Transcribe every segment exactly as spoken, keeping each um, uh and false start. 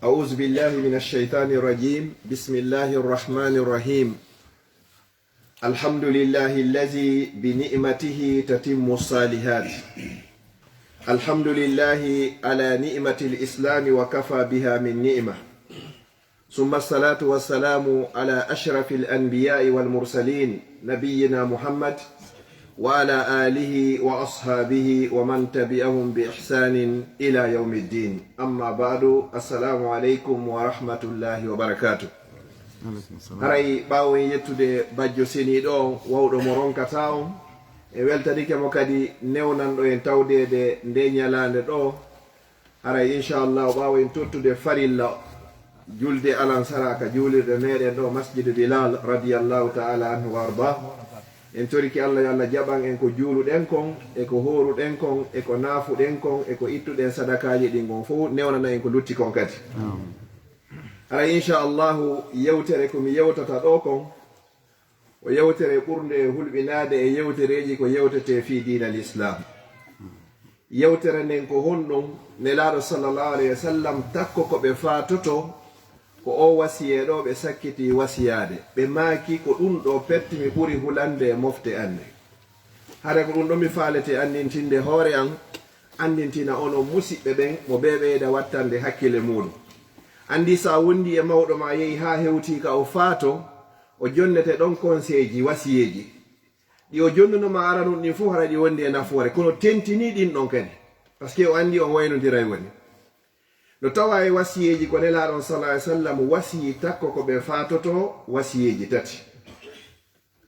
أعوذ بالله من الشيطان الرجيم. بسم الله الرحمن الرحيم. الحمد لله الذي بنعمته تتم الصالحات. الحمد لله على نعمة الإسلام وكفى بها من نعمة. ثم الصلاة والسلام على أشرف الأنبياء والمرسلين نبينا محمد وعلى آله وأصحابه ومن تبعهم بإحسان إلى يوم الدين. أما بعد، السلام عليكم ورحمة الله وبركاته. Haray ɓaawo en yettude bajjo seniiɗo on, wawɗo mo ronkata on, en weltanike mo kadi newnanɗo en tawdeede nde ñalaande ɗo. Haray, inchallahu, ɓaawo en tottude farilla julde alansara ka juulirɗe meɗen ɗo, Masjidu Bilal, radiyallahu ta'ala anhu wa arda, en toriki Allah yo Allah jaɓan en ko juuluɗen kon, e ko hooruɗen kon, e ko naafuɗen kon, e ko ittuɗen sadakaaji ɗin kon fow, newnana en ko lutti kon kadi. Haray, inchallahu, yewtere ko mi yewtata ɗo kon, o yewtere ɓurnde e hulɓinaade e yewtereeji ko yewtetee fii diina Lislaam. Yewtere nden ko honɗum? Nelaaɗo sallallahu alayhi wa sallam, takko ko ɓe faatoto, ko o wasiyee ɗo ɓe sakkiti wasiyaade. Ɓe maaki, ko ɗum ɗo petti mi ɓuri hulande e mofte anne. Hare ko ɗum ɗo mi faalete anndintinde hoore an, anndintina onon musiɓɓe ɓen, mo ɓe ɓeyda wattande hakkile muuɗum. Anndi, so a wondi e mawɗo ma, yehi haa hewti ka o faato, o jonnete ɗon konseeji, wasiyeeji. Ɗi o jonnuno ma aranun ɗin fof, hara ɗi wondi e nafoore, kono tentini ɗin ɗon kadi. Parce que o anndi on waynodiray woni. No tawa e wasiyeeji ko Nelaaɗo on sallallahu alayhi wa sallam wasiyi takko ko ɓe faatoto wasiyeeji tati.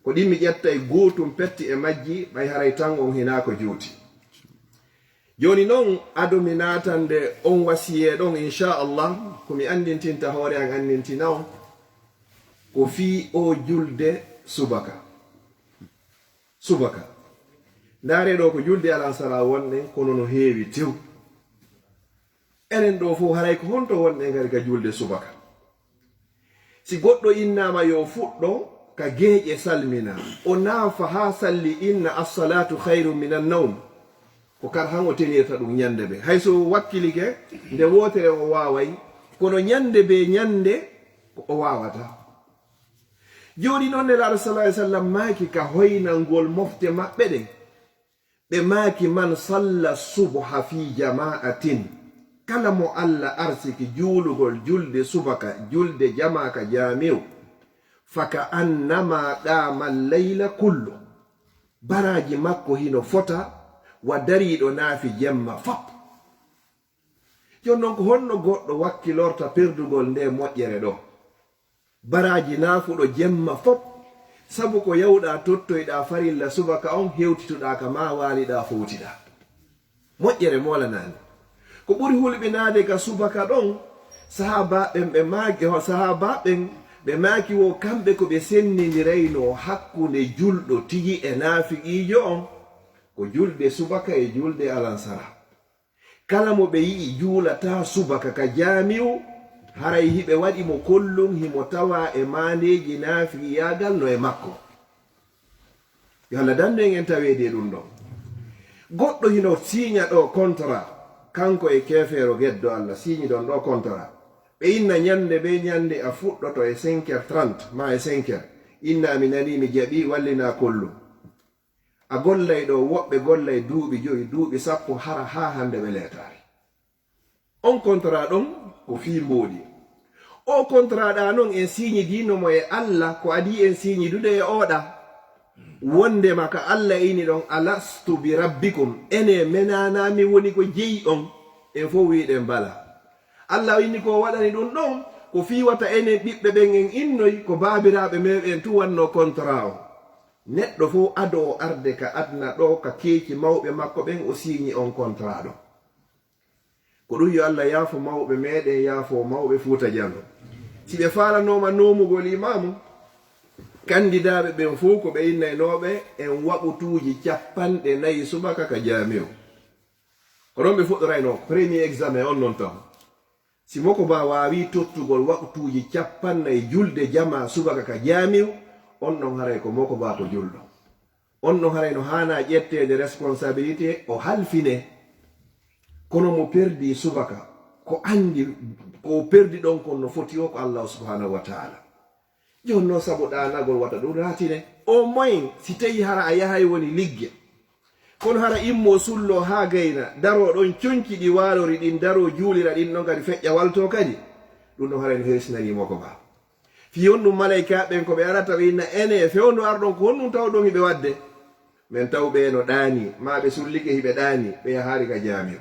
Ko ɗin mi ƴetta e gootum petti e majji, ɓay haray tan on hinaa ko juuti. Jooni non, ado mi naatande on wasiyee ɗon, inchallah, ko mi anndintinta hoore an anndintina on, ko fii o julde subaka. Subaka. Ndaaree ɗo ko julde alansara wonɗen, kono no heewi tew. Enen ɗo fof haray ko honto wonɗen kadi ka julde subaka? Si goɗɗo innaama yo fuɗɗo ka geeƴe salmina, o naafa haa salli inna assalatu khayru minan nawm. Ko kar han o tenirta ɗum ñande be. Hay so wakkilike, nde wootere o waaway, kono ñande be ñande ko o waawata. Jooni noon Nelaaɗo sallallahu alayhi wa sallam maaki ka hoynangol mofte maɓɓe ɗen. Ɓe maaki, "Man salla subha fi jama'atin." Kala mo Allah arsiki juulugol julde subaka, julde jamaa ka jaamiw, "faka annama qama layla kullu." Baraaji makko hino fota wa dariiɗo naafi jemma fop. Jooni non, ko honno goɗɗo wakkilorta perdugol nde moƴƴere ɗo? Baraaji naafuɗo jemma fop, sabu ko yawɗa tottoyɗa farilla subaka on, hewtituɗa ka ma waaliɗa fowtiɗa. Moƴƴere moolanaani. Ko ɓuri hulɓinaade ka subaka ɗon, sahaabaaɓe ɓe maaki, sahaabaaɓe ɓe maaki wo kamɓe ko ɓe senndindirayno hakkunde julɗo tigi e naafiqiijo on, ko julde subaka e julde alansara. Kala mo ɓe yi'i juulataa subaka ka jaamiw, haray hiɓe waɗi mo kollum, himo tawaa e maandeeji naafiqiyaagal no e makko. Yo Allah dandu en en taweede e ɗum ɗon. Goɗɗo hino siiña ɗo contrat, kanko e keefeero geddo Allah, siiñi ɗon ɗo contrat. Ɓe inna ñande be ñande a fuɗɗoto e cinq heures trente, ma e cinq heures. Inna mi nani, mi jaɓi, wallina kollum. A gollay ɗo, woɓɓe gollay duuɓi joyi, duuɓi sappo, hara haa hannde ɓe leetaali. On contrat ɗon ko fii mboodi. O contrat ɗa non en siiñidiino mo e Allah, ko adii en siiñidude e oɗa. Wondema ka Allah ini ɗon, "Alastu bi rabbikum?" Ene menana mi woni ko jeyi on? En fof wiɗen bala. Allah inni ko waɗani ɗum ɗon, ko fii wata enen ɓiɓɓe ɓen en innoy ko baabiraaɓe meɗen tu wanno contrat on. Neɗɗo fof ado o arde ka aduna ɗo, ka keeci mawɓe makko ɓen, o siiñi on contrat ɗo. Ko ɗum yo Allah yaafo mawɓe meɗen, yaafo mawɓe Fuuta Jallo. Si ɓe faalanooma nomugol imaamu, kandidaaɓe ɓen fof ko ɓe innaynooɓe en waqutuuji cappanɗe nayi subaka ka jaamiw. Ko ɗon ɓe fuɗɗorayno premier examen on non taw. Si Mokoba waawi tottugol waqutuuji cappannayi julde jamaa subaka ka jaamiw, on non haray ko Mokoba ko julɗo. On non haray no haanaa ƴetteede responsabilité, o halfine. Kono mo perdi subaka, ko anndi ko perdi ɗon kon no foti o ko Allahu subhanahu wa ta'ala. Jooni noon, sabu ɗaanagol wata ɗum raatine. O moyen, si tawi hara a yahay woni ligge, kono hara immo sullo haa gayna, daro ɗon conci ɗi waalori ɗin, daro juulira ɗin ɗon kadi feƴƴa walto kadi, ɗum ɗon haray no hersinari mo ko ba. Fii honɗum malayka ɓen ko ɓe arata ɓe inna ene fewndo arɗon ko honɗum tawɗon hiɓe waɗde? Men taw ɓe no ɗaani, maa ɓe sullike hiɓe ɗaani, ɓe yahaari ka jaami'u.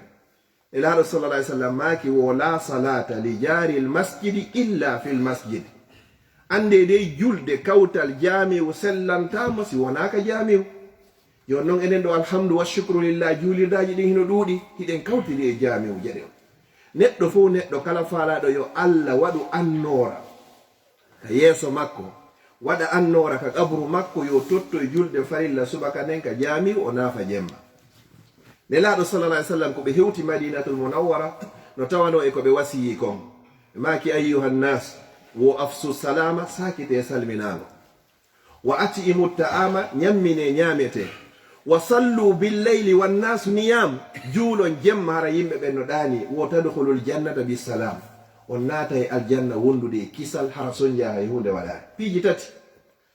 Nelaaɗo sallallahu alaihi wasallam maaki wo la salata li jaril masjidi illa fil masjid. Annde dey julde kawtal jaami'u sellantaama si wonaa ka jaami'u. Jooni noon enen ɗo alhamdu wa shukru lillah juulirdaaji ɗin hino ɗuuɗi, hiɗen kawtiri e jaami'u jeɗen. Neɗɗo fof neɗɗo kala faalaaɗo yo Allah waɗu annoora ka yeeso makko, waɗa annoora ka qabru makko, yo totto e julde farilla subaka nden ka jaami'u o naafa jemma. Nelaaɗo sallallahu alaihi wasallam ko ɓe hewti Madinatul Munawwara no tawanoo e ko ɓe wasiyii kon. Ɓe maaki ayyuhan nas wo afsu salama, saakitee salminaango. Wa ati'imu ta'ama, ñamminee ñaametee. Wa sallu bil layli wan nasu niyam, juulon jemma hara yimɓe ɓen no ɗaani. Wo tadkhulul jannata bis salam, on naata e aljanna wondude e kisal hara sonjaa hay huunde waɗaani. Piiji tati.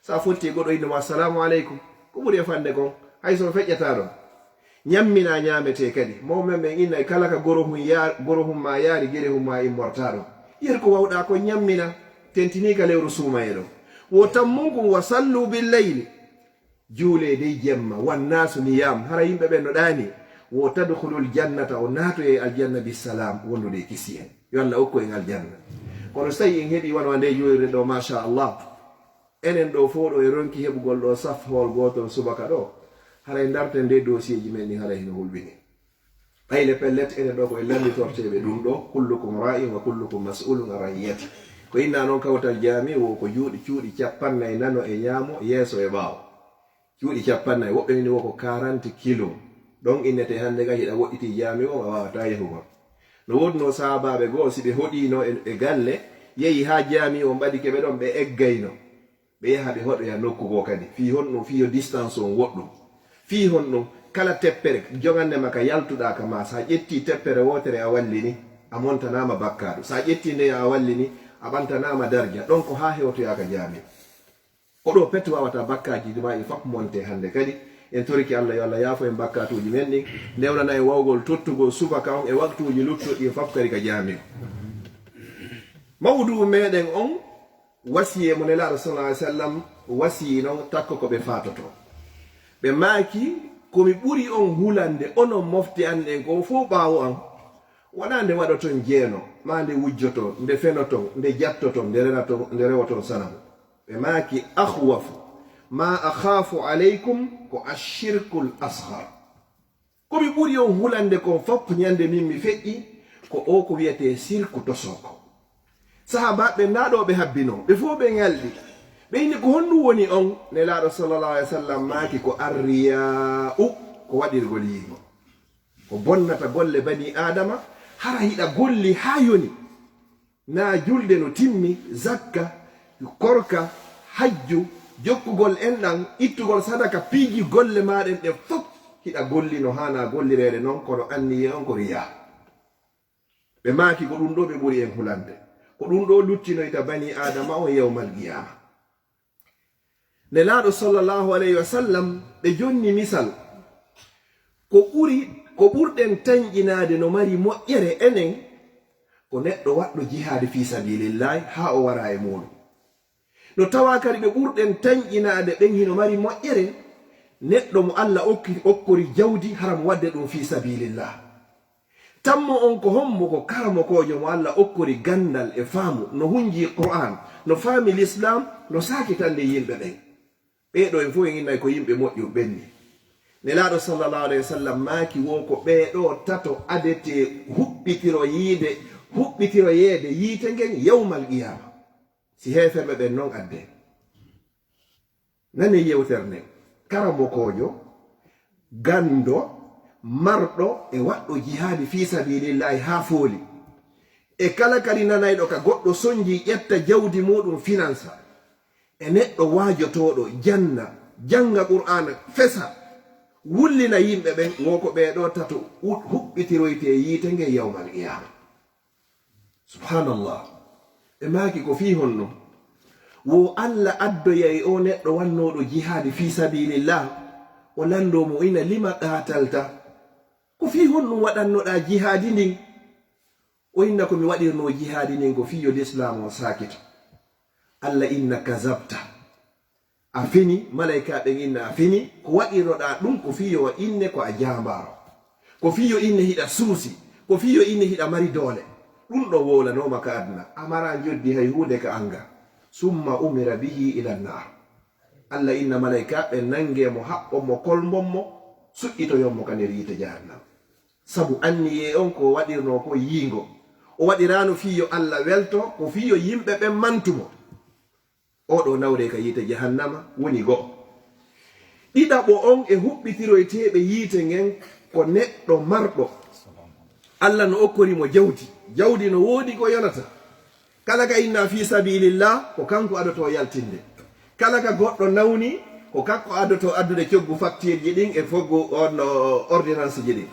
Sa fotti e goɗɗo inno ma assalamu aleykum, ko ɓuri e fande kon, hay so feƴƴata ɗon. Ñammina ñaametee kadi. Mawɓe men ɓen inna e kala ka gorohun ya-, gorohun ma yaari, gerehun ma immorta ɗon. Yer ko wawɗa kon ñammina, tentinii ka lewru suumayee ɗon. Wo tammun kun wa sallu bil layli. Juulee dey jemma, wan nasu niyam, hara yimɓe ɓen no ɗaani. Wo tadkhulul jannata, o naatoyee aljanna bis salam, wondude e kisiyee. Yo Allah okku en aljanna. Kono so tawi en heɓi wano nde juulirde ɗo, masha Allah. Enen ɗo fof ɗo e ronki heɓugol ɗo saf hool gootol subaka ɗo, haray darten nde dossier ji men ɗin haray hino hulɓini. Ɓayle pellet, enen ɗo ko e landitorteeɓe ɗum ɗo, kullukum ra'in wa kullukum mas'ulun an ra'iyati. Ko inna noon kawtal jaami wo ko juuɗi cuuɗi capannay nano e ñaamo, yeeso e ɓaawo. Cuuɗi capannay, woɓɓe ni wo ko quarante kilo. Ɗon innete hannde kay hiɗa woɗɗiti jaami on, a waawataa yahugol. No woodunoo sahaabaaɓe goo, si ɓe hoɗiino e, e galle, yehi haa jaami on ɓadike ɓe ɗon, ɓe eggayno. Ɓe yaha ɓe hoɗoya nokku goo kadi. Fii honɗum? Fii yo distance on woɗɗu. Fii honɗum? Kala teppere jogande ma ka yaltuɗaa ka ma, so a ƴettii teppere wootere a wallini, a montanaama bakkaaɗo. So a ƴettii nde a wallini, a ɓantanaama darja. Ɗon ko haa hewtoyaa ka jaami. Ko ɗo pet wawata bakkaaji ma ɗi fop monte hannde kadi. En torike Allah yo Allah yaafo en bakkaatuuji men ɗin, newnana en wawgol tottugol subaka on e waktuuji luttuɗi ɗi fop kadi ka jaami. Mawduu meɗen on, wasiyee mo Nelaaɗo sallallahu alaihi wasallam wasiyii non takko ko ɓe faatoto. Ɓe maaki, ko mi ɓuri on hulande onon mofte an ɗen ko fof ɓaawo an, wonaa nde waɗoton jeeno, maa nde wujjoton, nde fenoton, nde jattoton, nde renaton, nde rewoton sanamu. Ɓe maaki, akhwafu ma akhafu alaykum ko ashirkul asghar. Ko mi ɓuri on hulande kon fop ñande min mi feƴƴi, ko o ko wiyetee sirku tosoko. Sahaabaaɓe ndaa ɗo ɓe habbinoo, ɓe fof ɓe ŋalɗi. Ɓe inni, ko honɗum woni on? Nelaaɗo sallallahu alaihi wasallam maaki, ko arriya'u, ko waɗirgol yiingo. Ko bonnata golle bani Aadama, hara hiɗa golli haa yoni. Naa julde no timmi, zakka, korka, hajju, jokkugol enɗan, ittugol sadaka, piiji golle maaɗen ɗen fof, hiɗa golli no haanaa gollireede non, kono anniyee on ko riyaa. Ɓe maaki, ko ɗum ɗo ɓe ɓuri en hulande. Ko ɗum ɗo luttinoyta bani Aadama on yawmal qiyaama. Nelaaɗo sallallahu alayhi wa sallam, ɓe jonni misal. Ko ɓuri, ko ɓurɗen tanƴinaade no mari moƴƴere enen, ko neɗɗo waɗɗo jihaadi fii sabilillahi haa o wara e muuɗum. No tawa kadi ɓe ɓurɗen tanƴinaade ɓen hino mari moƴƴere, neɗɗo mo Allah okki, okkori jawdi hara mo waɗde ɗum fii sabilillah. Tammo on ko hombo? Ko karamokoojo mo Allah okkori ganndal e faamu, no hunji Qur'an, no faami Lislaam, no saakitande yimɓe ɓen. Ɓee ɗo en fof en innay ko yimɓe moƴƴuɓe ɓen ni. Nelaaɗo sallallahu alayhi wa sallam maaki wo ko ɓee ɗo tato adetee huɓɓitiroyiide, huɓɓitiroyeede yiite ngen yawmal qiyaama. Si heeferɓe ɓen non addee. Nane yewtere nden. Karamokoojo, ganndo, marɗo e waɗɗo jihaadi fii sabilillahi haa fooli. E kala kadi nanayɗo ka goɗɗo sonji ƴetta jawdi muuɗum finansa. E neɗɗo waajotooɗo janna, jannga Qur'aana, fesa. Wullina yimɓe ɓen, wo ko ɓee ɗoo tato u-, huɓɓitiroytee yiite ngen yawmal qiyaama. Subhaanallah. Ɓe maaki, ko fii honno? Wo Alla addoyay oo neɗɗo wannooɗo jihaadi fii sabiilillah, o lanndoo mo ina, "Lima qaatalta?" Ko fii honɗum waɗannoɗaa jihaadi ndin? O inna, ko mi waɗirnoo jihaadi ndin ko fii yo lislaam on saakito. Alla inna, kazabta. A feni, malaykaaɓe inna a feni, ko waɗirnoɗaa ɗum ko fii yo inne ko a jaambaaro. Ko fii yo inne hiɗa suusi, ko fii yo inne hiɗa mari doole. Ɗum ɗoo wowlanooma ka aduna, a maraa njoddi hay huunde ka anga. Summa umira bihi ila nnaar. Alla inna malaykaaɓe nangee mo, haɓɓon mo, kolmbon mo, suɓɓitoyon mo ka nder yiite jahannama. Sabu anniyee on ko waɗirnoo ko yiingo. O waɗiraano fii yo Alla welto, ko fii yo yimɓe ɓen mantu mo. Oo ɗoo nawree ka yiite jahannama woni go'o. Ɗiɗaɓo on e huɓɓitiroyteeɓe yiite ngen ko neɗɗo marɗo. Alla no okkori mo jawdi. Jawdi no woodi ko yonata. Kala ka inna fii sabiilillah, ko kanko adotoo yaltinde. Kala ka goɗɗo nawni, ko kanko adotoo addude coggu faktiirji ɗin e foggu on, no, ordonnance ji ɗin.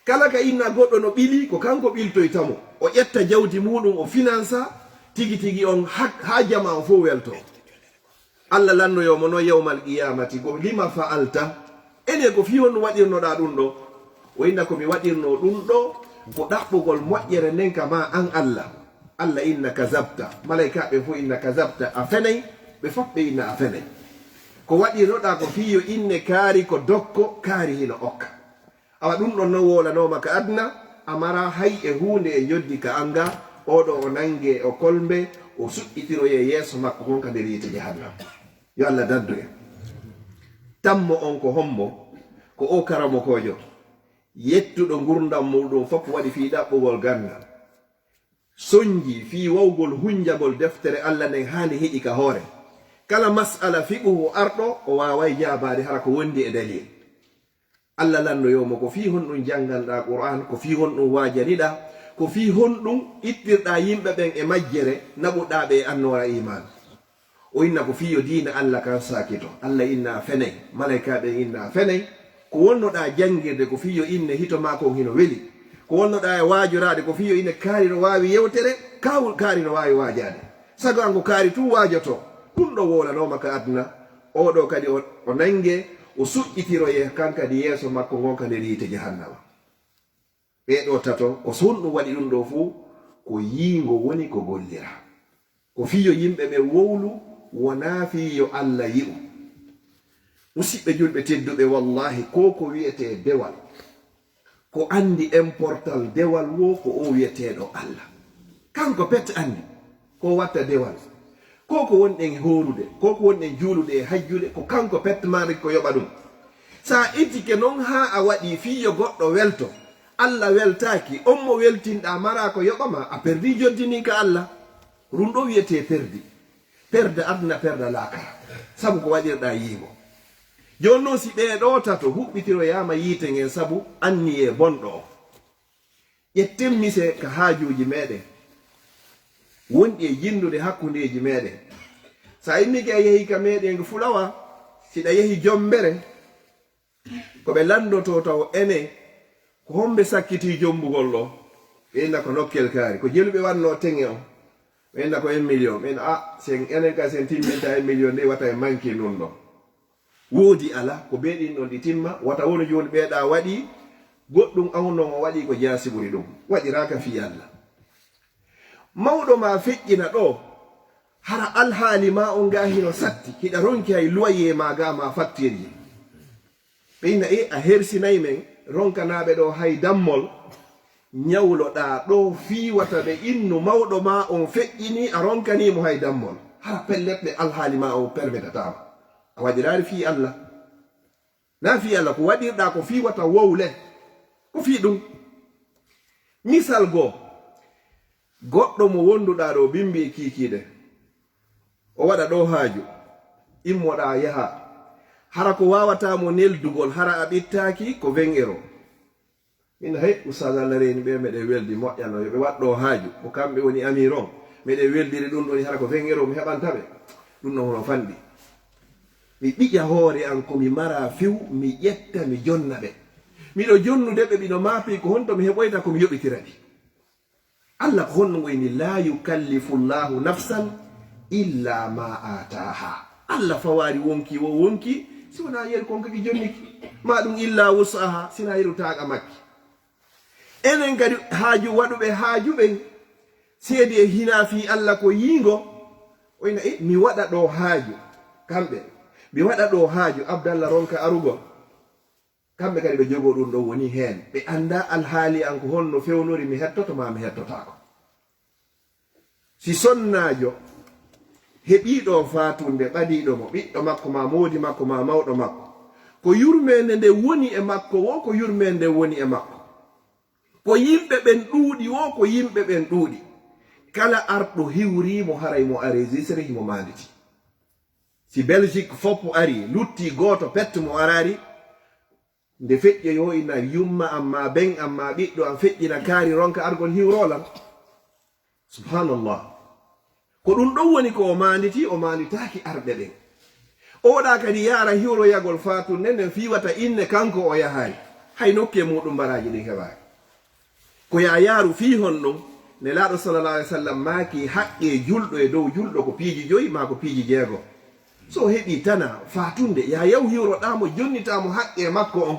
Kala ka inna goɗɗo no ɓili, ko kanko ɓiltoyta mo. O ƴetta jawdi muuɗum, o finansa tigi tigi on ha, haa jamaa on fof weltoo. Alla lannoyoo mo noon yawmal qiyaamati, ko lima fa'alta? Ene ko fii honɗum waɗirnoɗaa ɗum ɗoo? O inna ko mi waɗirnoo ɗum ɗoo, ko ɗaɓɓugol moƴƴere nden ka maa an Alla. Alla inna kazabta. Malaykaaɓe fof inna kazabta, a fenay, ɓe fof ɓe inna a fenay. Ko waɗirnoɗaa ko fii yo inne kaari ko dokko, kaari hino okka. Awa ɗum ɗon no wowlanooma ka aduna, a maraa hay e huunde e njoddi ka anga, oo ɗoo o nangee, o kolmbee, o suɓɓitiroyee yeeso makko kon ka nder yiite jahannama. Yo Alla dandu en. Tammo on ko hombo? Ko oo karamokoojo yettuɗo ngurndan muuɗum fof waɗi fii ɗaɓɓugol ganndal. Sonji fii wawgol hunjagol deftere Alla nden haa nde heƴi ka hoore. Kala mas'ala fiqhu arɗo, o waaway jaabaade hara ko wondi e dalil. Alla lannoyoo mo ko fii honɗum jannganɗaa Qur'aan, ko fii honɗum waajaniɗaa, ko fii honɗum ittirɗaa yimɓe ɓen e majjere, naɓuɗaa ɓe e annoora iimaan. O inna ko fii yo diina Alla kan saakito. Alla inna a fenay, malaykaaɓe inna a fenay. Ko wonnoɗaa janngirde ko fii yo inne hito maa kon hino weli. Ko wonnoɗaa e waajoraade ko fii yo inne kaari no waawi yewtere, kaawul kaari no waawi waajaade. Sago an ko kaari tun waajotoo. Ɗum ɗoo wowlanooma ka aduna, oo ɗoo kadi o, o nangee, o suɓɓitiroyee kan kadi yeeso makko ngon ka nder yiite jahannama. Ɓee ɗoo tato, ko honɗum waɗi ɗum ɗoo fuu? Ko yiingo woni ko gollira. Ko fii yo yimɓe ɓe wowlu, wonaa fii yo Alla yi'u. Musiɓɓe julɓe tedduɓe, wallaahi, ko ko wi'etee dewal, ko anndi importance dewal woo, ko oo wi'eteeɗo Alla. Kanko pet anndi ko watta dewal. Ko ko wonɗen hoorude, ko ko wonɗen juulude e hajjude, ko kanko pet maari ko yoɓa ɗum. Sa etike non haa a waɗi fii yo goɗɗo welto, Alla weltaaki, on mo weltinɗaa maraa ko yoɓa ma, a perdi joddi ndin ka Alla. Ɗum ɗoo wi'etee perdi. Perda aduna, perda laakara. Sabu ko waɗirɗaa yiingo. Jooni non si ɓee ɗoo tato huɓɓitiroyaama yiite ngen sabu anniyee bonɗo on. Ƴetten mise ka haajuuji meeɗen wonɗi e jinndude hakkundeeji meeɗen. Sa immike a yehi ka meeɗen Fulawa, si ɗa yehi Jommbere, ko ɓe lanndotoo taw ene, ko homɓe sakkitii jommbugol ɗoo? Ɓe inna ko nokkel kaari, ko jelu ɓe wannoo teŋe on. Ɓe inna ko un million. Ɓe inna, "Ah, sen enen ka sen timminta un million de, wata en manki ɗum ɗoo." Woodi alaa, ko bee ɗin ɗon ɗi timma, wata wonu jooni ɓee ɗaa waɗi goɗɗum, aw non o waɗi ko jaasi ɓuri ɗum. Waɗiraaka fii Alla. Mawɗo maa feƴƴina ɗoo, hara alhaali maa on ngaa hino satti, hiɗa ronki hay luwayee maa gaa maa faktirji. Ɓe inna, "E, a hersinay men, ronkanaaɓe ɗoo hay dammol." Ñawloɗaa ɗoo fii wata ɓe innu mawɗo maa on feƴƴinii, a ronkanii mo hay dammol. Hara pellet ɗe alhaali maa on permetataama. A waɗiraali fii Alla. Naa fii Alla, ko waɗirɗaa ko fii wata wowle. Ko fii ɗum. Misal goo, goɗɗo mo wonduɗaa ɗoo bimbi e kiikiiɗe. O waɗa ɗoo haaju. Immoɗaa yaha. Hara ko waawataa mo neldugol, hara a ɓittaaki ko vingt euro. Min, hey, Ustaz, Alla reeni ɓe, meɗen weldi moƴƴano, yo ɓe waɗ ɗoo haaju, ko kamɓe woni amir on. Meɗen weldiri ɗum ɗoni, hara ko vingt euro mi heɓanta ɓe. Ɗum ɗon hono fanɗi. Mi ɓiƴa hoore an ko mi mara few, mi ƴetta, mi jonna ɓe. Miɗo jonnude ɓe, miɗo maapii ko honto mi heɓoyta ko mi yoɓitira ɗi. Allah ko honno ngo inni, "La yukallifu Allahu nafsan illa ma ataha." Allah fawaari wonki wo wonki, si wonaa yeru kon kadi jonniki. Ma ɗum illa wus'aha, si wonaa yeru taaqa makki. Enen kadi haaju waɗuɓe haaju ɓen, seedi e hinaa fii Allah ko yiingo, o ina, "E, mi waɗa ɗo haaju." Kamɓe, "Mi waɗa ɗo haaju, Abdallah ronka arugol." Kamɓe kadi ɓe jogoo ɗum ɗon woni heen. Ɓe anndaa alhaali an ko honno fewnori, mi hettoto maa mi hettotaako. Si sonnaajo heɓii ɗo faatunde ɓadiiɗo mo, ɓiɗɗo makko maa moodi makko maa mawɗo makko, ko yurmeende nde woni e makko wo, ko yurmeende nde woni e makko. Ko yimɓe ɓen ɗuuɗi wo, ko yimɓe ɓen ɗuuɗi. Kala arɗo hiwrii mo, haray mo enregistré, himo maanditi. Si Belgique fof ari, lutti gooto pet mo araari, nde feƴƴoyoo ina yumma am, maa ben am, maa ɓiɗɗo am feƴƴina kaari ronka argol hiwroo lan. Subhanallah. Ko ɗum ɗon woni ko o maanditi, o maanditaaki arɓe ɓen. Oɗa kadi yaara hiwroyagol faatunde nden fii wata inne kanko o yahaali. Hay nokke muuɗum mbaraaji ɗin heɓaaki. Ko yaa yaaru fii honɗum? Nelaaɗo sallallahu alaihi wasallam maaki haqqee julɗo e dow julɗo ko piiji joyi maa ko piiji jeego. So o heɓii tana faatunde, yaa yaw hiwroɗaa mo, jonnitaa mo haqqee makko on.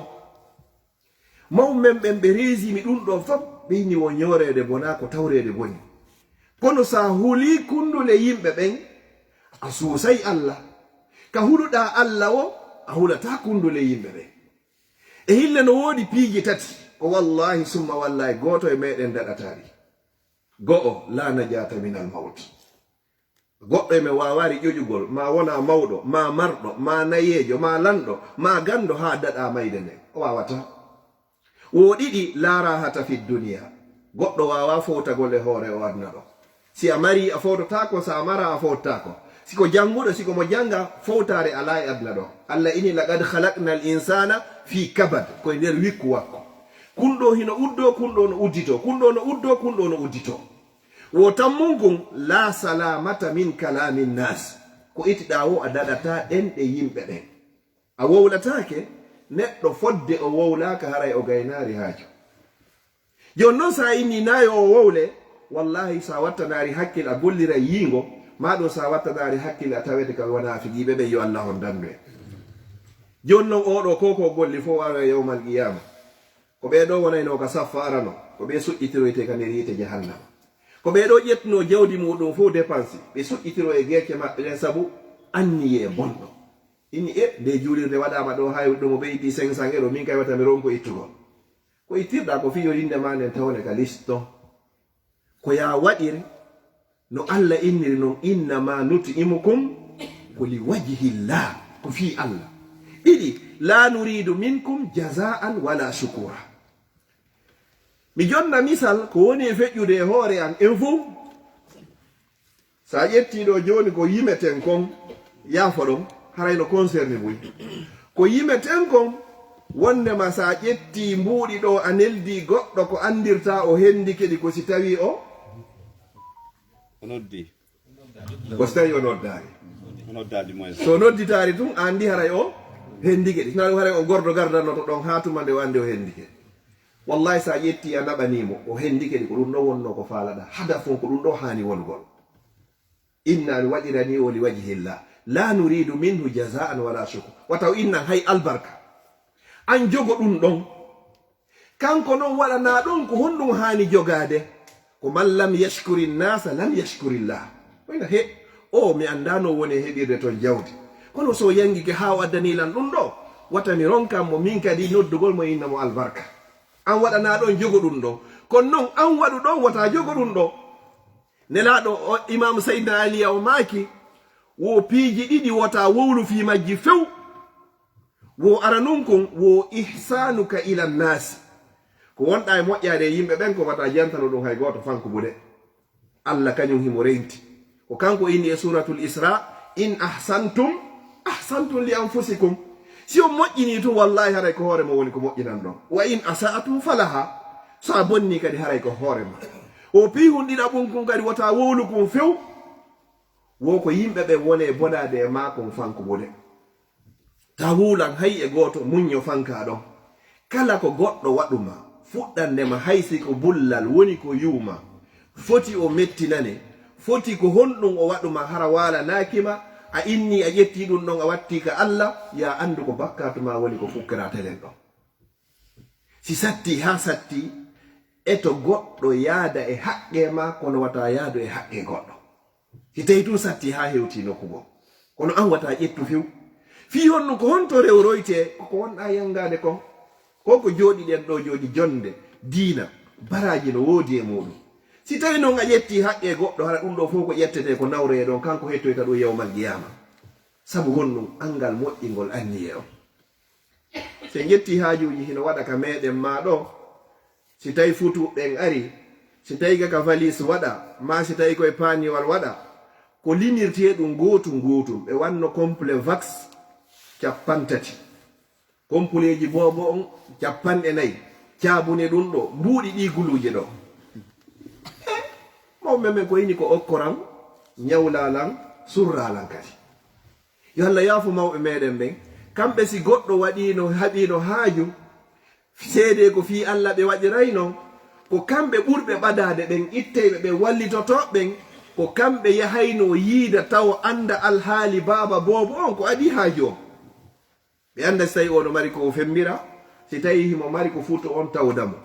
Mawɓe men ɓen ɓe reesii mi ɗum ɗoo fop, ɓe inni wo ñooreede bonaa ko tawreede boni. Kono so a hulii kunndule yimɓe ɓen, a suusay Alla. Ka huluɗaa Alla wo, a hulataa kunndule yimɓe ɓen. E hille no woodi piiji tati, ko wallaahi summa wallaahi gooto e meɗen daɗataa ɗi. Go'o, laa najaata minal mawt. Goɗɗo e men waawaari ƴoƴugol, maa wonaa mawɗo, maa marɗo, maa nayeejo, maa lanɗo, maa ganndo haa daɗaa mayde nden. O waawataa. Wo ɗiɗi, laa raahata fi duniya. Goɗɗo waawaa fowtagol e hoore o aduna ɗo. Si a marii, a fowtotaako, si a maraa, a fowtotaako. Si ko jannguɗo, si ko mo jannga, fowtaare alaa e aduna ɗo. Alla ini, "Laqad khalaqnal insana fi kabad", ko e nder wikku wakko. Kun ɗoo hino uddoo, kun ɗoo no udditoo, kun ɗoo no uddoo, kun ɗoo no udditoo. Wo tammun kun, "Laa salaamata min kalaami naas." Ko itiɗaa wo a daɗataa ɗenɗe yimɓe ɓen. A wowlataake, neɗɗo fodde o wowlaaka haray o gaynaari haaju. Jooni non, so a innii naa yo o wowle, wallaahi, so a wattanaari hakkil, a golliray yiingo, maa ɗum so a wattanaari hakkil, a tawete ka wanaa figiiɓe ɓen, yo Allah on dandu en. Jooni non, oo ɗoo ko ko golli fof waawee yawmal qiyaama. Ko ɓee ɗoo wonaynoo ka saffa arano, ko ɓee suƴƴitiroytee ka nder yiite jahannama. Ko ɓee ɗoo ƴettunoo jawdi muuɗum fof dépense, ɓe suƴƴitiroo e geece maɓɓe ɗen sabu anniyee bonɗo. Inni, "E, nde juulirde waɗaama ɗoo, hay ɗum o ɓe itti cinq cents euros, min kay wata mi ronko ittugol." Ko ittirɗaa ko fii yo innde maa nden tawne ka liste ɗon. Ko yaa waɗir no Alla inniri non, "Innama nut'imukum ko li wajhillah", ko fii Alla. Ɗiɗi, "La nuridu minkum jazaan wala shukura." Mi jonna misal ko woni e feƴƴude e hoore an en fow. So a ƴettii ɗoo jooni ko yimeten kon, yaafo ɗon, haray no concerné buy. Ko yimeten kon, wondema so a ƴettii mbuuɗi ɗoo, a neldii goɗɗo, ko anndirtaa o hendike ɗi ko si tawii o O noddi. Ko si tawii o noddaali. O noddaali moyen. So o nodditaali tun, a anndi haray o hendike ɗi. Si naa ɗum haray o gordo gardannoto ɗon haa tuma nde o anndi o hendike. Wallahi, so a ƴettii a naɓanii mo, o hendike ɗi, ko ɗum ɗoo wonnoo ko faalaɗaa. Hadaf on ko ɗum ɗoo haani wonugol. Inna mi waɗiranii o li wajhillah. La nuridu minhu jazaan wala shukur. Wata o innan hay albarka. An jogo ɗum ɗon. Kanko non waɗanaa ɗon ko honɗum haani jogaade? Ko man lam yashkuri nnasa lam yashkurillah. Wayno he, o mi anndaa no woni e heɓirde ton jawdi. Kono so o yangike haa o addanii lan ɗum ɗoo, wata mi ronkan mo min kadi noddugol mo inna mo albarka. An waɗanaa ɗon jogo ɗum ɗoo. Kono non an waɗu ɗon wata jogo ɗum ɗoo. Nelaaɗo o, Imam Sayyidina Ali o maaki, wo piiji ɗiɗi wota wowlu fii majji few. Wo aranun kun, wo ihsanuka ila nnaasi. Ko wonɗaa e moƴƴaare e yimɓe ɓen, ko wata jantano ɗum hay gooto fankubude. Alla kañum himo reynti. Ko kanko inni e Suuratul Isra, "In ahsantum, ahsantum li anfusikum." Si on moƴƴinii tun, wallahi haray ko hoore mon woni ko moƴƴinan ɗon. "Wa in asa'tum falaha." So a bonnii kadi haray ko hoore ma. O piihun ɗiɗaɓun kun kadi wota wowlu kun few. Wo ko yimɓe ɓen woni e bonaade e maa kun fankubude. Tawulan hay e gooto muñño fanka ɗon. Kala ko goɗɗo waɗu ma, fuɗɗande ma hay si ko bullal woni ko yuuma, foti o mettinane, foti ko honɗum o waɗu ma hara waalanaaki ma, a inni a ƴetti ɗum ɗon a watti ka Alla, ya anndu ko bakkaatu ma woni ko fukkira telen ɗon. Si satti haa satti, eto goɗɗo yaada e haqqe ma kono wata yaadu e haqqe goɗɗo. Si tawi tun satti haa hewti nokku goo, kono an wata ƴettu few. Fii honɗum, ko honto rewroyte? Koko wonɗa yangaade kon. Ko ko jooɗiɗen ɗo jooni, jonde, diina, baraaji no woodi e muuɗum. Si tawi non a ƴetti haqqe goɗɗo, hara ɗum ɗo fof ko ƴettete ko nawroye ɗon, kanko hettoyta ɗum yawmal qiyaama. Sabu honɗum? Anngal moƴƴingol anniye on. Si en ƴetti haajuuji hino waɗa ka meɗen maa ɗo, si tawi futuɓe ɓen ari, si tawi ga ka valise waɗa, maa si tawi koye paaniwal waɗa, ko limirtee ɗum gootum gootum, ɓe wanno complet wax cappanɗe tati, compleeji boobo on cappanɗe nayi, caabune ɗum ɗo, mbuuɗi ɗi guluuje ɗo. Mawɓe men ko ini ko okkoran, ñawlalan, surralan kadi. Yo Allah yaafo mawɓe meɗen ɓen. Kamɓe si goɗɗo waɗiino, haɓiino haaju, seedee ko fii Alla ɓe waɗirayno, ko kamɓe ɓurɓe ɓadaade ɓen itteyɓe ɓen wallitotooɓe ɓen, ko kamɓe yahaynoo yiida tawo annda alhaali baaba boobo on ko adii haaju on. Ɓe annda si tawi o no mari ko o fembira, si tawi himo mari ko futo on tawda mo.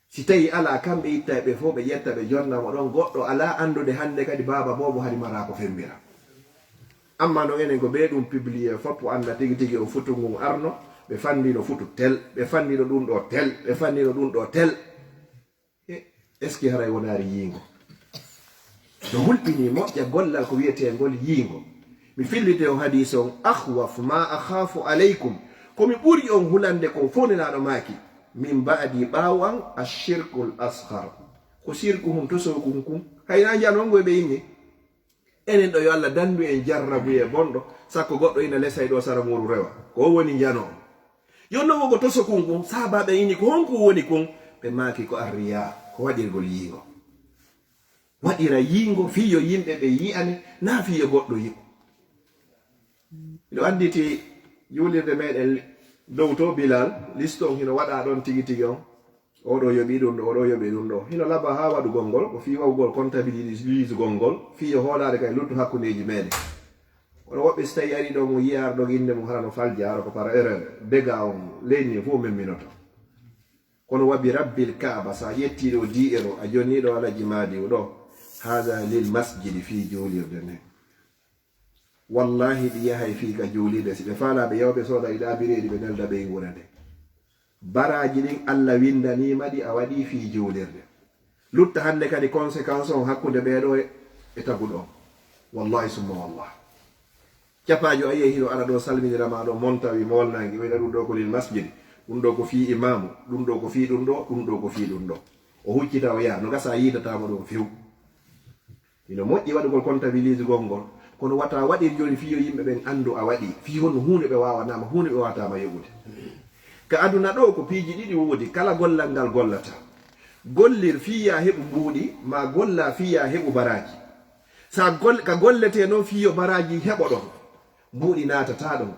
Si tawi alaa, kamɓe ittay ɓe fof, ɓe ƴetta, ɓe jonna mo ɗon. Goɗɗo alaa anndude hannde kadi baaba boobo hari maraa ko fembira. Amma non enen ko ɓe ɗum publié fof annda tigi tigi o futu ngun arno, ɓe fanndiino futu tel, ɓe fanndiino ɗum ɗo tel, ɓe fanndiino ɗum ɗo tel. E, est-ce que haray wonaari yiingo? No hulɓinii moƴƴa gollal ko wi'etee ngol yiingo. Mi fillite on hadiis on, "Akhwaf ma akhafu alaykum." Ko mi ɓuri on hulande kon fof, Nelaaɗo maaki, "min ba'di", ɓaawo an, "ashirkul asghar." Ko sirku hun tosokun kun. Hay na njanoo ngo ɓe inni. Enen ɗo yo Allah dandu en jarrabuye bonɗo, sakko goɗɗo ina lesay ɗo sara muuru rewa. Ko o woni njanoo. Yo no wogo tosokun kun, saabaaɓe ini, "Ko honku woni kun?" Ɓe maaki, "Ko arriya, ko waɗirgol yiingo." Waɗira yiingo fii yo yimɓe ɓe yi'ane, naa fii yo goɗɗo yi'u. Miɗo annditi juulirde meɗen dow to Bilal, liste on hino waɗa ɗon tigi tigi on. Oɗo yoɓi ɗum ɗo, oɗo yoɓi ɗum ɗo. Hino laba haa waɗugol ngol, ko fii wawugol comptabilisugol ngol, fii yo hoolaade kay luttu hakkundeeji meɗen. Kono woɓɓe si tawi ari ɗo mo yiyaar ɗo innde mum hara no falja, hara ko par erreur, dega on leydi fof memminoto. Kono wa bi rabbil Kaaba, so a ƴetti ɗo dix euros, a jonni ɗo Alaji Madiw ɗo, haada lil masjidi, fii juulirde nden. Wallahi, ɗi yahay fii ka juulirde. Si ɓe faalaa, ɓe yawa, ɓe sooda ɗi laabireeɗi, ɓe nelda ɓe e wuro nde. Baraaji ɗin, Allah winndaniima ɗi, a waɗi fii juulirde. Lutta hannde kadi conséquence on hakkunde ɓee ɗo e, e taguɗo on. Wallahi summa wallah. Capaajo a yi'ay hino ara ɗo salminira ma ɗo, monta wi molnangi, wayla ɗum ɗo ko lil masjid, ɗum ɗo ko fii imaamu, ɗum ɗo ko fii ɗum ɗo, ɗum ɗo ko fii ɗum ɗo. O huccita o yaha, no gasa yiidatama ɗum few. Hino moƴƴi waɗugol comptabilisugol ngol, kono wata waɗir jooni fii yo yimɓe ɓen anndu a waɗi, fii honno huunde ɓe waawanama, huunde ɓe waawatama yoɓude. Ka aduna ɗo ko piiji ɗiɗi woodi, kala gollal ngal gollata. Gollir fii ya heɓu mbuuɗi, maa golla fii ya heɓu baraaji. Sa gol-, ka golletee non fii yo baraaji heɓo ɗon, mbuuɗi naatata ɗon.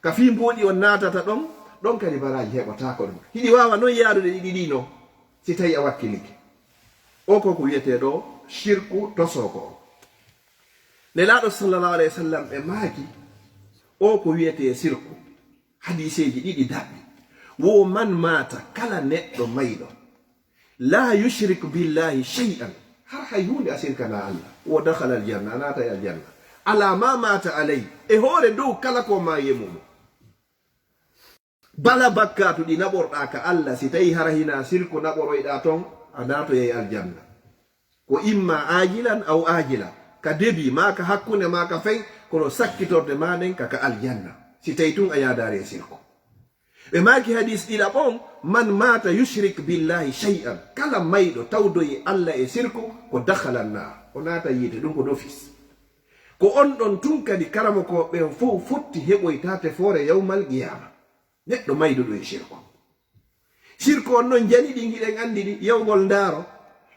Ka fii mbuuɗi on naatata ɗon, ɗon kadi baraaji heɓotaako ɗon. Hiɗi waawa non yaarude ɗiɗi ɗi non, si tawi a wakkilike. O ko ko wiyetee ɗo shirku tosoko on. Nelaaɗo sallallahu alayhi wa sallam ɓe maaki, o ko wiyetee sirku. Hadiiseeji ɗiɗi daɓɓi. Wo man maata, kala neɗɗo mayɗo, la yushrik billahi shay'an, har hay huunde a sirkana Allah, wo dakhala aljanna, a naata e aljanna. Ala ma maata alay, e hoore dow kala ko maayi e mum. Bala bakkaatu ɗi naɓorɗaa ka Allah, si tawi hara hinaa sirku naɓoroyɗaa ton, a naatoyay aljanna. Ko imma aajilan aw aajila, ka debi, maa ka hakkunde, maa ka fey, kono sakkitorde maa nden ka, ka aljanna, si tawi tun a yaadaari e sirku. Ɓe maaki hadiis ɗiɗaɓo on, man maata yushrik billahi shay'an, kala mayɗo tawdoyi Allah e sirku, ko dakhala annar, o naata yiite, ɗum ko d'office. Ko on ɗon tun kadi karamokooɓe ɓen fow fotti heɓoyta tefoore yawmal qiyaama. Neɗɗo mayduɗo e sirku. Sirku on non njani ɗin, hiɗen anndi ɗi, yawgol ndaaro,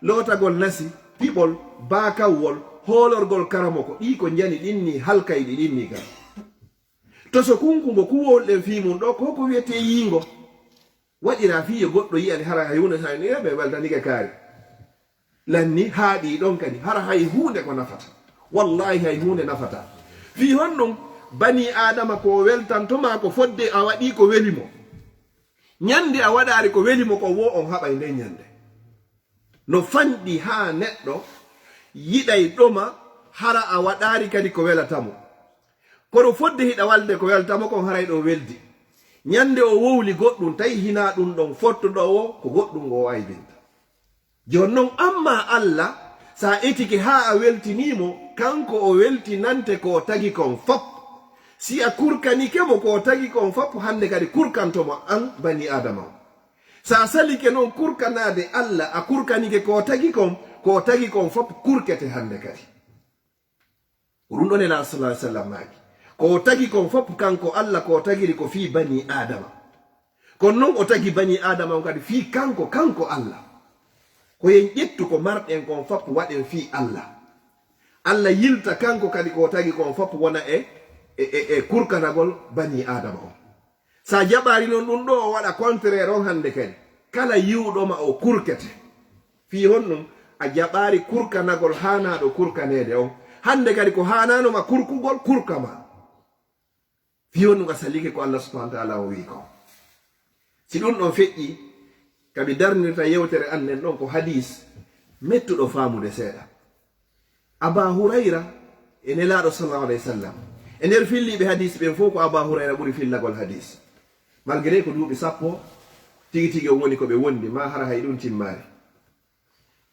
lootagol nasi, piɓol, baakawwol, hoolorgol karamoko, ɗi ko njani ɗin ni, halkayɗi ɗin ni kadi. Toso kunkungo kuwol ɗen fii mum ɗo, ko ko wiyetee yiingo. Waɗiraa fii yo goɗɗo yi'ani hara hay huunde, hay ni ɓe weltanike kaari. Lanni haaɗii ɗon kadi, hara hay huunde ko nafata. Wallaahi hay huunde nafata. Fii honɗum? Banii Aadama ko weltanto maa ko fodde a waɗii ko weli mo. Ñande a waɗaari ko weli mo kon woo on haɓay nden ñande. No fanɗi haa neɗɗo yiɗay ɗoma hara a waɗaari kadi ko welata mo. Kono fodde hiɗa walde ko welata mo kon haray ɗo weldi. Ñande o wowli goɗɗum tawi hinaa ɗum ɗon fottuɗo o ko goɗɗum o aybinta. Jooni non, ammaa Alla, si a etike haa a weltinii mo, kanko o weltinante ko o tagi kon fop. Si a kurkanike mo ko o tagi kon fop, hannde kadi kurkanto mo an banii Aadama on. Si a salike non kurkanaade Alla, a kurkanike ko o tagi kon, ko o tagi kon fop kurkete hannde kadi. Ko ɗum ɗon Nelaaɗo sallallahu alaihi wasallam maaki. Ko o tagi kon fop kanko Alla, ko o tagiri ko fii banii Aadama. Kono non o tagi banii Aadama on kadi fii kanko, kanko Alla. Ko yen ƴettu ko marɗen kon fop waɗen fii Alla. Alla yilta kanko kadi ko o tagi kon fop wona e, e, e, e kurkanagol banii Aadama on. Si a jaɓaari non ɗum ɗo o waɗa contraire on hannde kadi. Kala yi'uɗo ma o kurkete. Fii honɗum? A jaɓaari kurkanagol haanaaɗo kurkaneede on. Hannde kadi ko haanaano ma kurkugol, kurka ma. Fii honɗum a salike ko Allah subhanahu wa ta'ala o wi'i kon? Si ɗum ɗon feƴƴi, ka mi darnirta yewtere an nden ɗon ko hadiis mettuɗo faamude seeɗa. Aba Hurayra e Nelaaɗo sallallahu alayhi wa sallam. E nder filliiɓe hadiis ɓen fof ko Aba Hurayra ɓuri fillagol hadiis. Malgré ko duuɓi sappo tigi tigi on woni ko ɓe wondi, ma hara hay ɗum timmaali.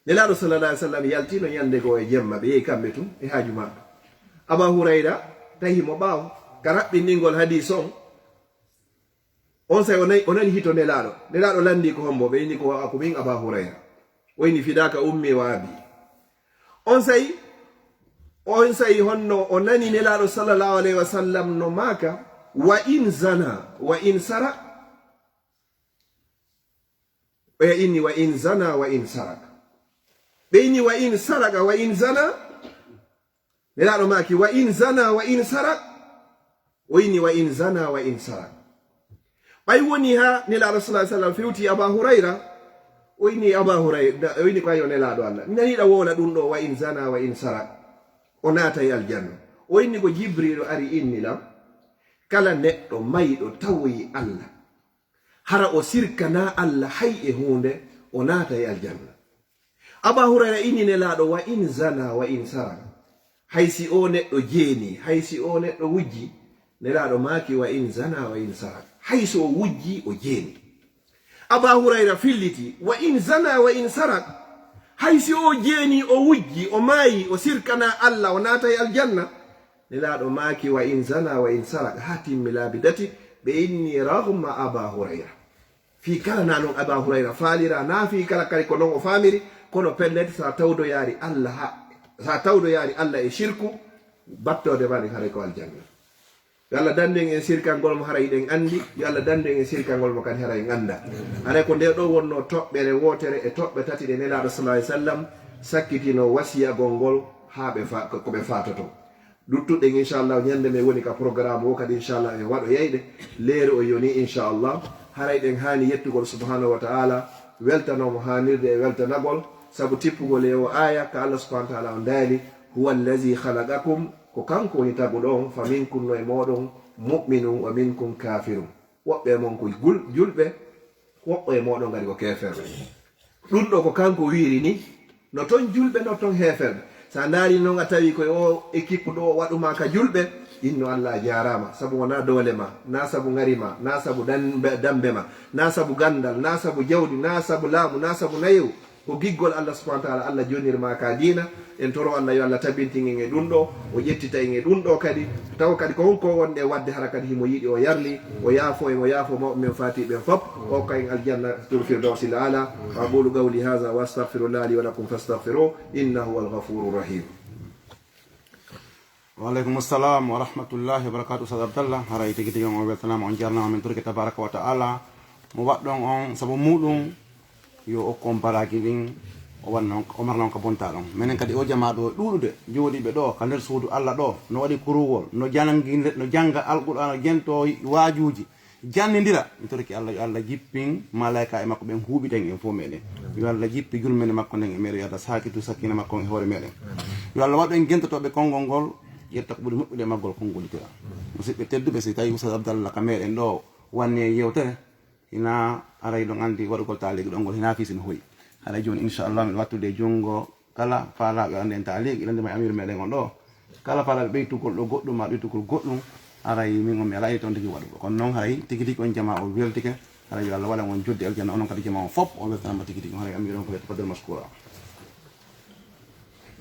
Nelaaɗo sallallahu alayhi wa sallam yaltino ñande goo e jemma, ɓe yehi kamɓe tun e haaju maɓɓe. Aba Hurayra tahi mo ɓaawo ka raɓɓinɗingol hadiis on. On say o nani, o nani hito Nelaaɗo. Nelaaɗo lanndii ko hombo, ɓe inni ko, ko min Aba Hurayra. O inni fidaaka ummi wa abi. On say, on say honno o nani Nelaaɗo sallallahu alayhi wa sallam no maaka, wa in zana, wa in sara. Ɓe inni wa in zana, wa in sarak. Ɓe inni wa in saraka, wa in zana. Nelaaɗo maaki, wa in zana, wa in sarak. O inni wa in zana, wa in sarak. Ɓay woni ha Nelaaɗo sallallahu alaihi wasallam fewti Aba Hurayra. O inni Aba Hurayra, o inni ko ayo Nelaaɗo Allah. Mi nani ɗa wola ɗum ɗo, wa in zana, wa in sarak. O naatay aljanna. O inni ko Jibriilu ari inni lam. Kala neɗɗo mayɗo tawoyi Allah. Hara o sirkana Allah hay e huunde, o naatay aljanna. Aba Hurayra inni Nelaaɗo, wa in zana, wa in saraka. Hay si o neɗɗo jeeni, hay si o neɗɗo wujji, Nelaaɗo maaki, wa in zana, wa in saraka. Hay si o wujji, o jeeni. Aba Hurayra filliti, wa in zana, wa in sarak. Hay si o jeeni, o wujji, o maayi, o sirkana Allah, o naatay aljanna. Nelaaɗo maaki, wa in zana, wa in sarak. Haa timmi laabi dati, ɓe inni raghma Aba Hurayra. Fii kala na non Aba Hurayra faalira, na fii kala kadi ko non o faamiri, kono pellet sa tawdoyaari Allah ha, sa tawdoyaari Allah e shirku, battoode ma ɗin haray ko aljanna. Yo Allah dandu en e sirkangol mo haray ɗen anndi, yo Allah dandu en e sirkangol mo kadi haray en annda. Haray ko nde ɗo wonno toɓɓere wootere e toɓɓe tati ɗe Nelaaɗo sallallahu alaihi wasallam sakkitino wasiyagol ngol haa ɓe fa-, ko, ko ɓe faatoto. Luttuɗen, inchallah, ñande men woni ka programme o kadi, inchallah, en waɗo yayɗe. Leere o yoni, inchallah. Haray ɗen haani yettugol subhanahu wa ta'ala, weltanomo haanirde e weltanagol, sabu tippugol e o aaya ka Allah subhanahu wa ta'ala on daali, huwa allazi khalaqakum, ko kanko woni taguɗo on, fa minkum, no e mooɗon, mu'minun wa minkum kafirun. Woɓɓe e mon ko gul-, julɓe, woɓɓe e mooɗon kadi ko keeferɓe. Ɗum ɗo ko kanko wiiri ni, no ton julɓe, no ton heeferɓe. Sa ndaari noon a tawi ko o équipe ɗo waɗuma ka julɓe, inno Allah a jaaraama, sabu wonaa doole ma, na sabu ngari ma, na sabu dan-, dambe ma, na sabu gandal, na sabu jawdi, na sabu laamu, na sabu nayewu. Ko giggol Allah subhanahu wa ta'ala, Allah jonnir ma ka diina. En toro Allah yo Allah tabintin en e ɗum ɗo, o ƴettita en e ɗum ɗo kadi. Tawa kadi ko honko wonde wadde hara kadi himo yiɗi o yarli, o yaafo en, o yaafo mawɓe men faati ɓen fop, o hokka en aljanna tul firdawsil ala. Wa aqulu qawli hadha wa astaghfirullah li wa lakum fastaghfiruh, innahu huwal ghafurur rahim. Wa alaikum assalam wa rahmatullahi wa barakatuh, Ustaz Abdallah. Haray tigi tigi on weltanama, on jarnama, min turki tabaraka wa ta'ala. Mo waɗɗon on sabu muɗum yo okku on baraji ɗin, O wanno on, o marno on ka bonta ɗon. Menen kadi o jamaa ɗo ɗuuɗude, jooɗiiɓe ɗo ka nder suudu Alla ɗo, no waɗi kuruwol, no jangi-, no jannga Alqur'aana, jento waajuuji, jannindira. Mi torike Alla, yo Alla jippin malaa'ika e makko ɓen huuɓiten en fof meɗen. Yo Alla jippi yurmende makko nden e meɗen, yo Alla saakitu sakiina makko on e hoore meɗen. Yo Alla waɗu en gentotooɓe konngol ngol, ƴetta ko ɓuri moƴƴude e maggol konngolitira. Musidɓe tedduɓe, si tawi Oustaz Abdallah ka meɗen ɗo wanni en yewtere, hina aray ɗon anndi waɗugol taaliki ɗon ngol hina fii si no hoyi. Haray jooni, inchallah, miɗo wattude junngo kala faalaaɓe waɗande en taaliki, ilande ma e amiiru meɗen on ɗo. Kala faalaaɓe ɓeytugol ɗo goɗɗum, ma ɓeytugol goɗɗum, haray min on mi alaa e toon tigi waɗugol. Kono noon haray tigi tigi on jamaa o weltike, haray yo Allah waɗan on joddi aljanna, onon kadi jamaa on fof o weltanama tigi tigi, haray amiiru on ko tafaddal mashkura.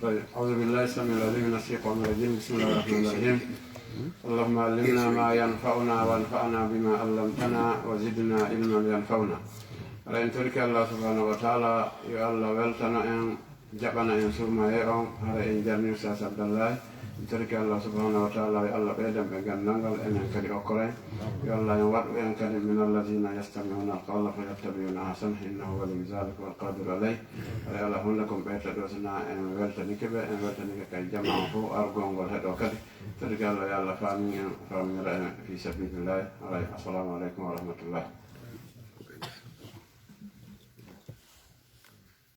طيب، أعوذ بالله السميع العليم من الشيطان الرجيم. بسم الله الرحمن الرحيم. اللهم علمنا ما ينفعنا وانفعنا بما علمتنا وزدنا علما ينفعنا. Haray en torike Allah subhanahu wa ta'ala, yo Allah weltano en, jaɓana en suumaye on, haray en jarni Ustaas Abdallahi. En torike Allah subhanahu wa ta'ala, yo Allah ɓeydan ɓe ganndal ngal, enen kadi okkora en. Yo Allah en waɗu en kadi من الذين يستمعون القول فيتبعون أحسنه، إنه ولي ذلك والقادر عليه. Haray alaa huunde ko mi ɓeyta ɗo, sinaa en weltanike ɓe, en weltanike kay jamaa on fof, argol ngol heɗo kadi. Torike Allah, yo Allah faamin en, faaminira en fii sabiilillahi. Haray, assalamu aleykum wa rahmatullah.